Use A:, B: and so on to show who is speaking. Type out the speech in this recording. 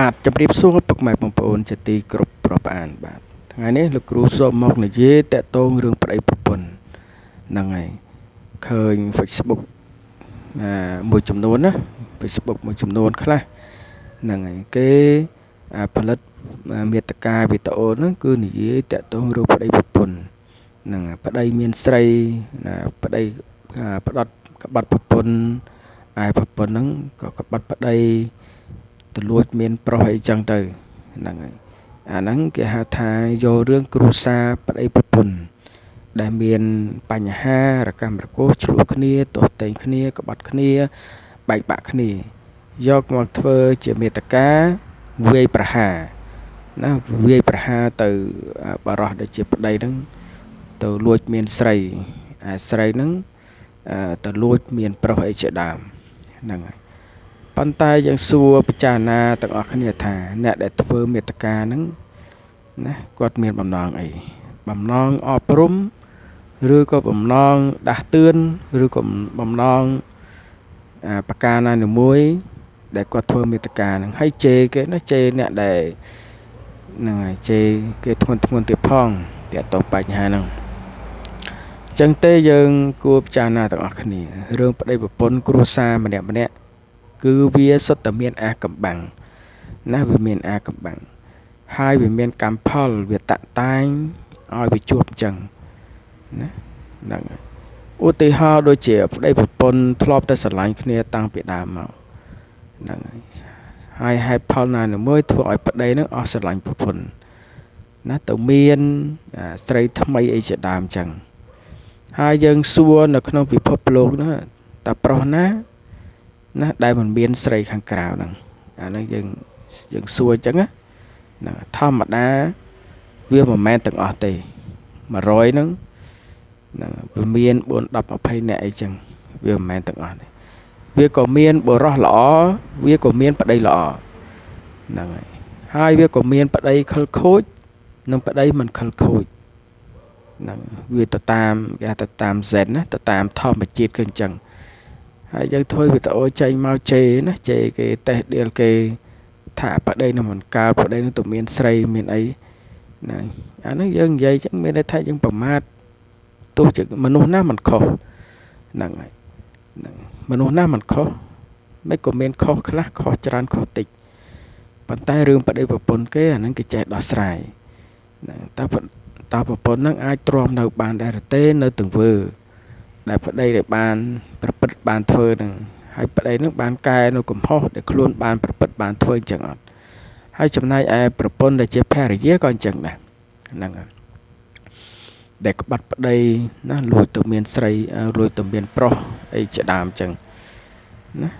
A: បាទជម្រាបសួរពុកម៉ែបងប្អូនជាទីគោរពរាប់អានបាទថ្ងៃនេះលោកគ្រូសូមមកនិយាយតកតងរឿងប្តីប្រពន្ធហ្នឹងហើយឃើញ Facebook មួយចំនួនណា Facebook មួយចំនួនខ្លះហ្នឹងហើយគេផលិតមេត្តាវីដេអូហ្នឹងគឺនិយាយតកតងរឿងប្តីប្រពន្ធហ្នឹងប្តីមានស្រីណាប្តីផ្ដត់ក្បត់ប្រពន្ធឯប្រពន្ធហ្នឹងក៏ក្បត់ប្តីទៅលួចមានប្រុសអីចឹងទៅហ្នឹងហើយអាហ្នឹងគេហៅថាយករឿងគ្រួសារប្តីប្រពន្ធដែលមានបញ្ហារកម្មរកោសឆ្លោះគ្នាទាស់ទែងគ្នាក្បត់គ្នាបែកបាក់គ្នាយកមកធ្វើជាមេត្តាវាយប្រហារណាវាយប្រហារទៅបរោះដែលជាប្តីហ្នឹងទៅលួចមានស្រីអាស្រីហ្នឹងទៅលួចមានប្រុសអីជាដើមហ្នឹងហើយប៉ុន្តែយើងសួរពិចារណាទាំងអស់គ្នាថាអ្នកដែលធ្វើមេត្តាហ្នឹងណាគាត់មានបំណងអីបំណងអប់រំឬក៏បំណងដាស់តឿនឬក៏បំណងប្រការណាមួយដែលគាត់ធ្វើមេត្តាហ្នឹងហើយជេរគេណាជេរអ្នកដែលហ្នឹងហើយជេរគេធ្ងន់ធ្ងរទៀតផងទាក់ទងបញ្ហាហ្នឹងចឹងទេយើងគួរពិចារណាទាំងអស់គ្នារឿងប្តីប្រពន្ធគ្រួសារម្នាក់ម្នាក់គឺវាសុទ្ធតែមានអាកំបាំងណាវាមានអាកំបាំងហើយវាមានកម្មផលវាតាក់តែងឲ្យវាជួបអញ្ចឹងណាហ្នឹងហើយឧទាហរណ៍ដូចជាប្តីប្រពន្ធធ្លាប់តែស្រឡាញ់គ្នាតាំងពីដើមមកហ្នឹងហើយហើយហេតុផលណាមួយធ្វើឲ្យប្តីនឹងអស់ស្រឡាញ់ប្រពន្ធណាទៅមានស្រីថ្មីអីជាដើមអញ្ចឹងហើយយើងសួរនៅក្នុងពិភពលោកហ្នឹងតើប្រុសណាណាដែលមិនមានស្រីខាងក្រៅហ្នឹងអាហ្នឹងយើងសួរអញ្ចឹងណាហ្នឹងធម្មតាវាមិនមែនទាំងអស់ទេ100ហ្នឹងហ្នឹងវាមាន4 10 20នាក់អីចឹងវាមិនមែនទាំងអស់ទេវាក៏មានបុរសល្អវាក៏មានប្តីល្អហ្នឹងហើយហើយវាក៏មានប្តីខិលខូចនិងប្តីមិនខិលខូចហ្នឹងវាទៅតាមគេហៅទៅតាមហ្សែនណាទៅតាមធម្មជាតិគឺអញ្ចឹងហើយយើងធ្វើវីដេអូចេញមកជេរណាជេរគេតេះដៀលគេថាប្តីនឹងមិនកើតប្តីនឹងទៅមានស្រីមានអីហ្នឹងអាហ្នឹងយើងនិយាយអញ្ចឹងមានន័យថាយើងប្រមាថទោះជាមនុស្សណាមិនខុសហ្នឹងហើយហ្នឹងមនុស្សណាមិនខុសមិនក៏មានខុសខ្លះខុសច្រើនខុសតិចប៉ុន្តែរឿងប្តីប្រពន្ធគេអាហ្នឹងគេចេះដោះស្រាយហ្នឹងតើប្រពន្ធហ្នឹងអាចទ្រាំនៅបានដែរទេនៅទង្វើដែលប្តីដែលបានប្រព្រឹត្តបានធ្វើហ្នឹងហើយប្តីហ្នឹងបានកែនៅកំហុសដែលខ្លួនបានប្រព្រឹត្តបានធ្វើអញ្ចឹងអត់ហើយចំណែកឯប្រពន្ធដែលជាភរិយាក៏អញ្ចឹងដែរហ្នឹងហើយដែលក្បត់ប្តីណាលួចទៅមានស្រីលួចទៅមានប្រុសអីជាដើមអញ្ចឹងណា